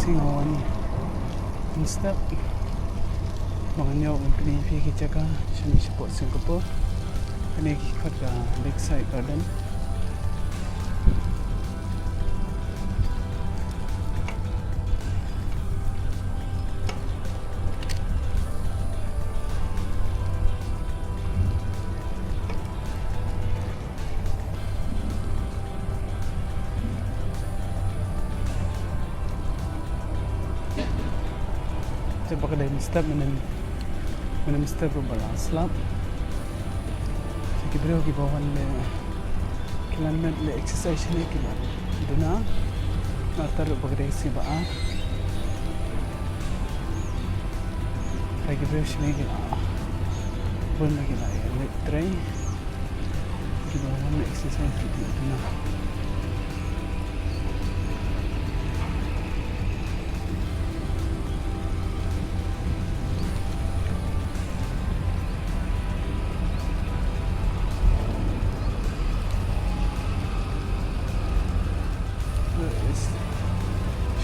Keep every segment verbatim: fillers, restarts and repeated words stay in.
Nga wan mynstep ba ngan ïoh ban pyni ïa phi ki jaka shane shapoh Singapore. Kane ki khot ka Lakeside Garden. Te ba ka dei mynstep, mynne mynstep ruh ba la slap. Te ki briew kiba wan leh, ki la met leh exercise shane ki la duna. Nangta ruh ba ka dei sngi ba ar. Te ki briew shane ki la bun ba ki la ïaleit trei. Kiba wan exercise ki la duna.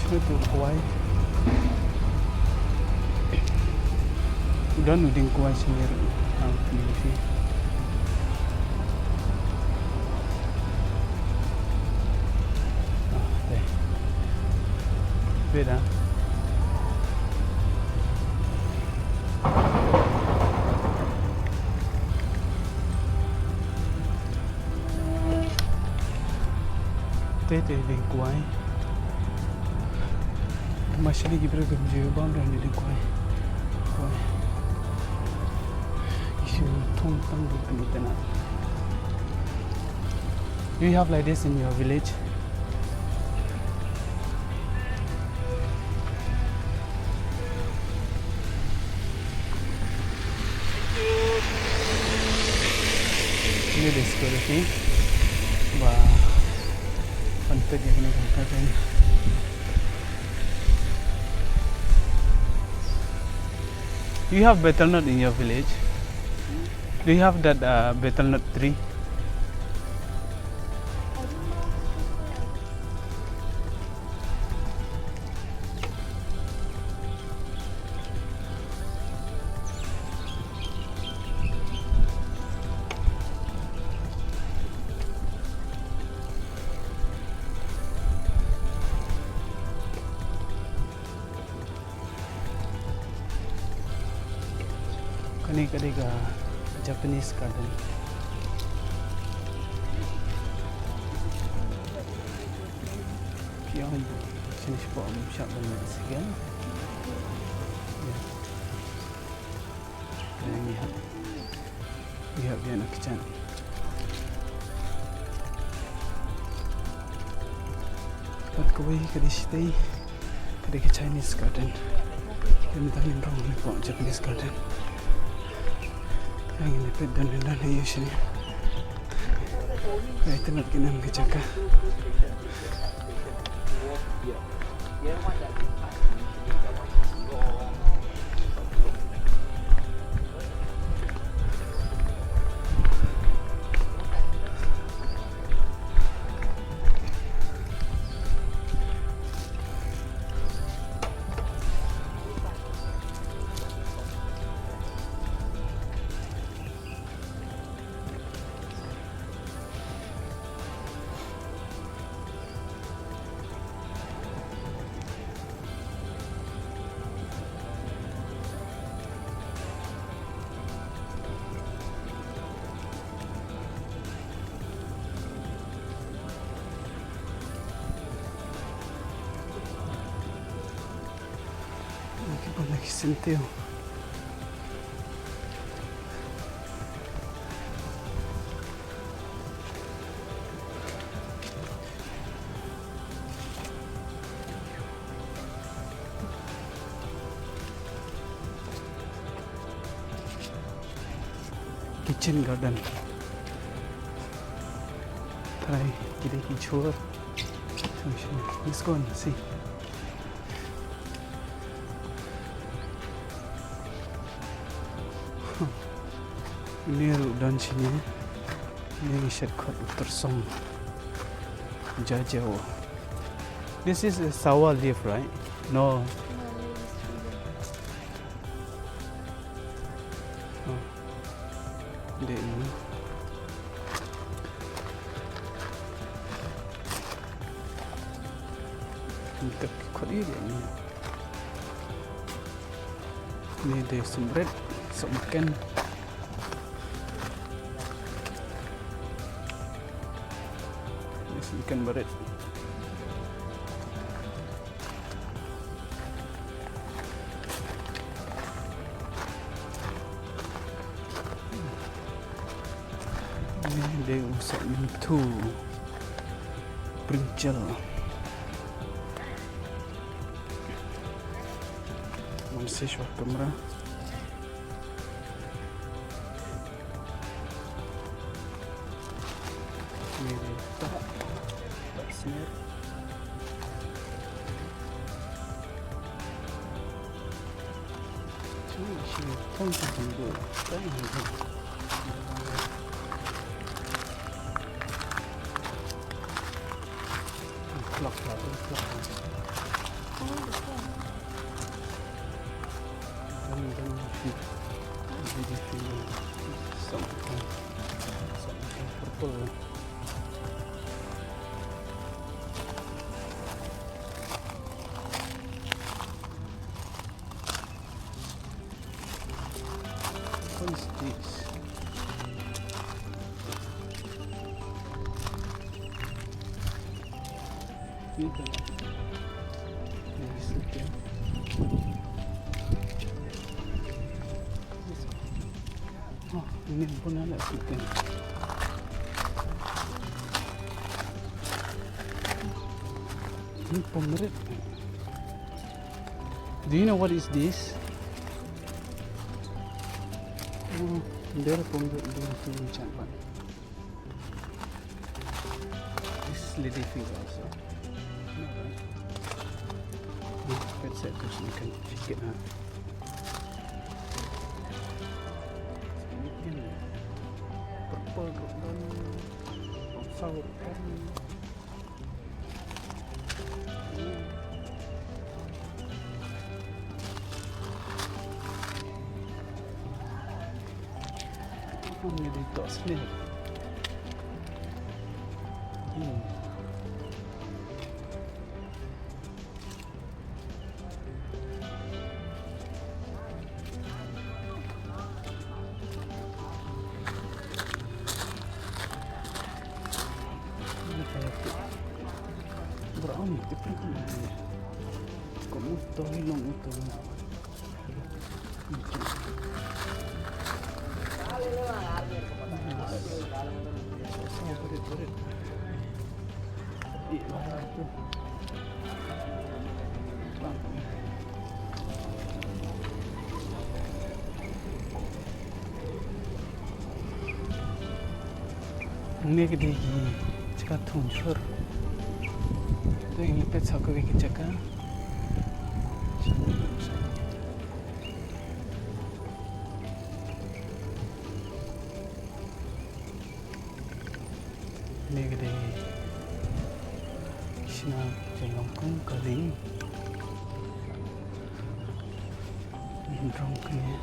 Shane tu kwai. U don u dieng kwai shane ruh. Ah, u dieng kwai. Ah, te. Beda. Te te dieng kwai. Mashini ki briew kim ju bam da dieng kwai. Kwai. Ki shu thung tang dieng kwai te na. Do you have like this in your village? Ini dei security ba pyntip ïa kine ki. Do you have betel nut in your village? Do you have that uh, betel nut tree? Kane ka dei ka Japanese garden. Phi ong ba shane shapoh ngim shah ban leit sha ka. Ïa. Ngi hap, ngi hap ïa na ka jan. Bad kawei ka dei shatei, ka dei ka Chinese garden. Ïa mynta ngin rung hapoh Japanese garden. Ïa ngin ïa peit don don don ïa shane. Ka itynnad kane ka jaka. Ki bun na ki syntiew. Kitchen garden. Trai ki dei ki jhur. Let's go and see. Une ruh don shane. Une ngi shet khot u tyrsong. Jajewo. This is a sour leaf, right? No. Oh. Dei. Ni ka khot ïa ni. Ni dei sumrit, sumken. Ni sumken barit. Ni dei u sohmynthu. Brinjal. Ngan sa shuwa kamra. Ni dei u tah, tah sner. Shi, shi, tong, tong, tong, tong. Klok lah, klok lah. Dang, dang, dang, dang, something, something purple. What is this? Ini kan? Ini sih. Oh, ini pun ada sih. Ini pemerit. Do you know what is this? Oh, there are pom-, there are pom-, chat one. This is lady finger also. Alright. This pet set, so you can check it out. Purple, purple, sour, Ini dito sini. Hmm. Brown, different. Como estoy, no, no, no. Ngi dei ki jaka thung jhur. Dei ngi peit sa kawei ka jaka. Ngi dei ki shna jong Longkung Kali. Drone kane.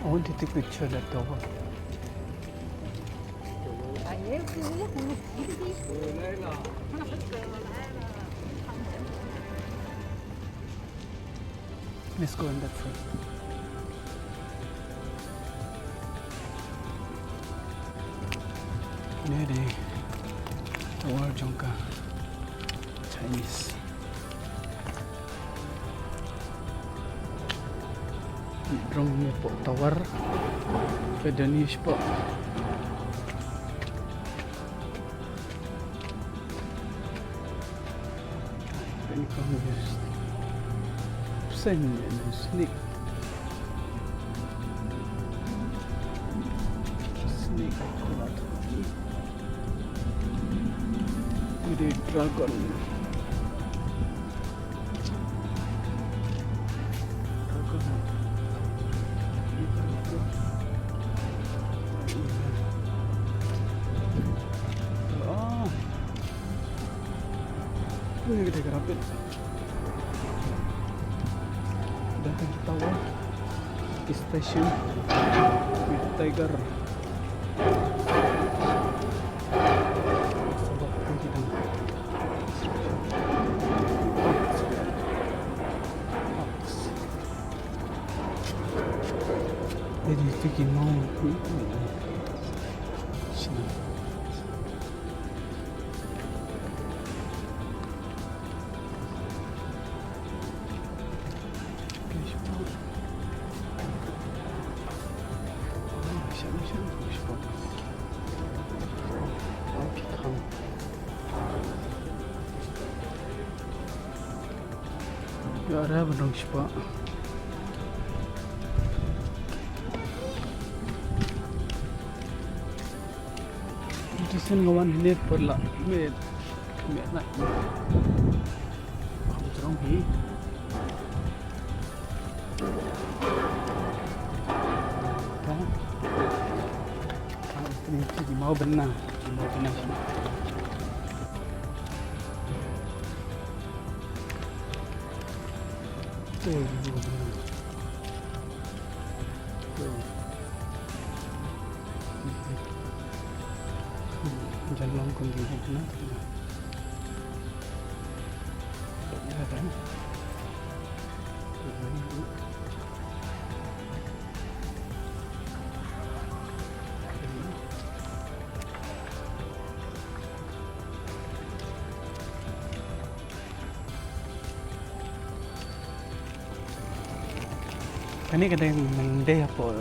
I want to take picture that tower. Let's go on that side. Nede, tower jong ka Chinese. Rong ne po tower. Ka Danish po. Pynkhong use. Pynkhong use. Snake. Snake. With a dragon. Oh. Ini kita rapid. Datang ke tower. Station with tiger. Sebab tu kita Jadi tu ki mau. Sini. Ïa, ra ban rung spah. Ito sien nga wan hangne pat la me me na. Kam trong hi. Ka. Ka, ito ni ki mau bynna, ki mau bynna sini. Kane ka dei mynta hapoh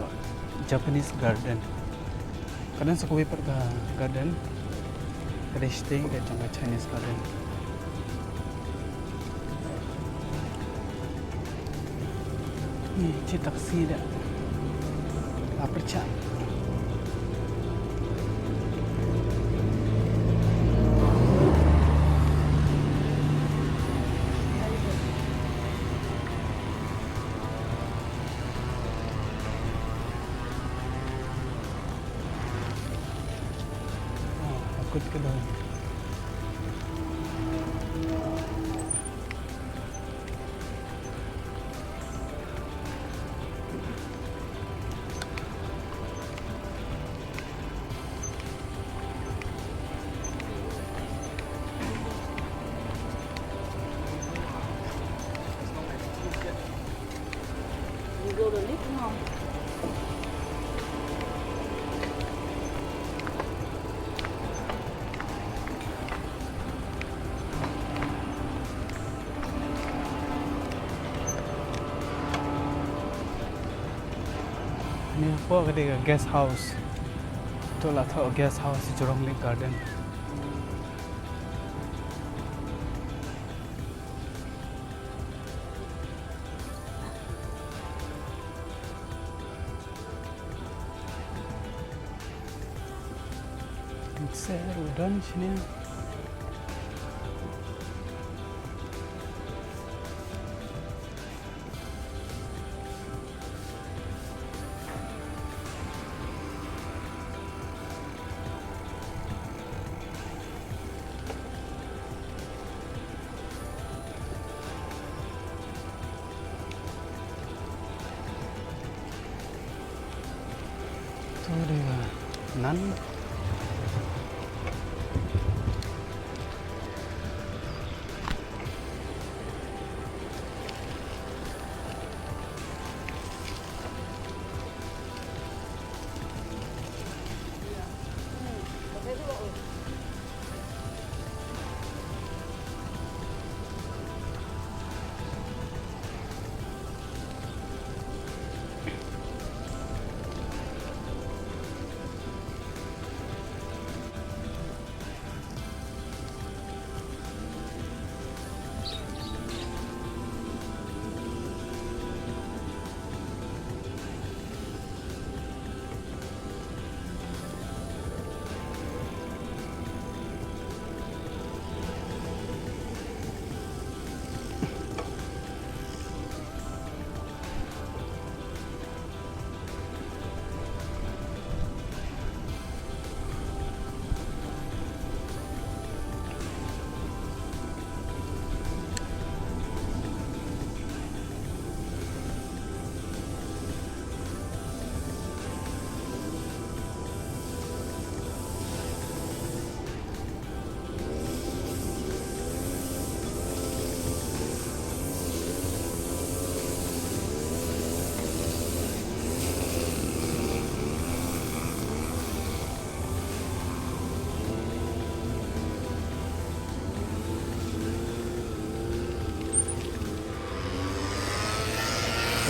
Japanese Garden. Ka dang sa kawei pat ka garden. Ka dei shatei ka jong ka Chinese Garden. Ni, check taxi da. La pyrchah. Oh, takut ka dong. Ni hapoh ka dei ka guest house. To la thoh guest house Jurong Lake Garden. Ser u don shane. Nan.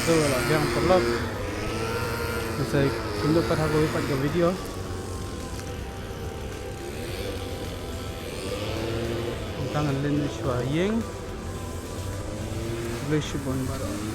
Ito la biang paralok. Sa ïakynduh pat ha kawei pat ka video. Tang ngan leit shuwa ïing. Khublei shibun baroh.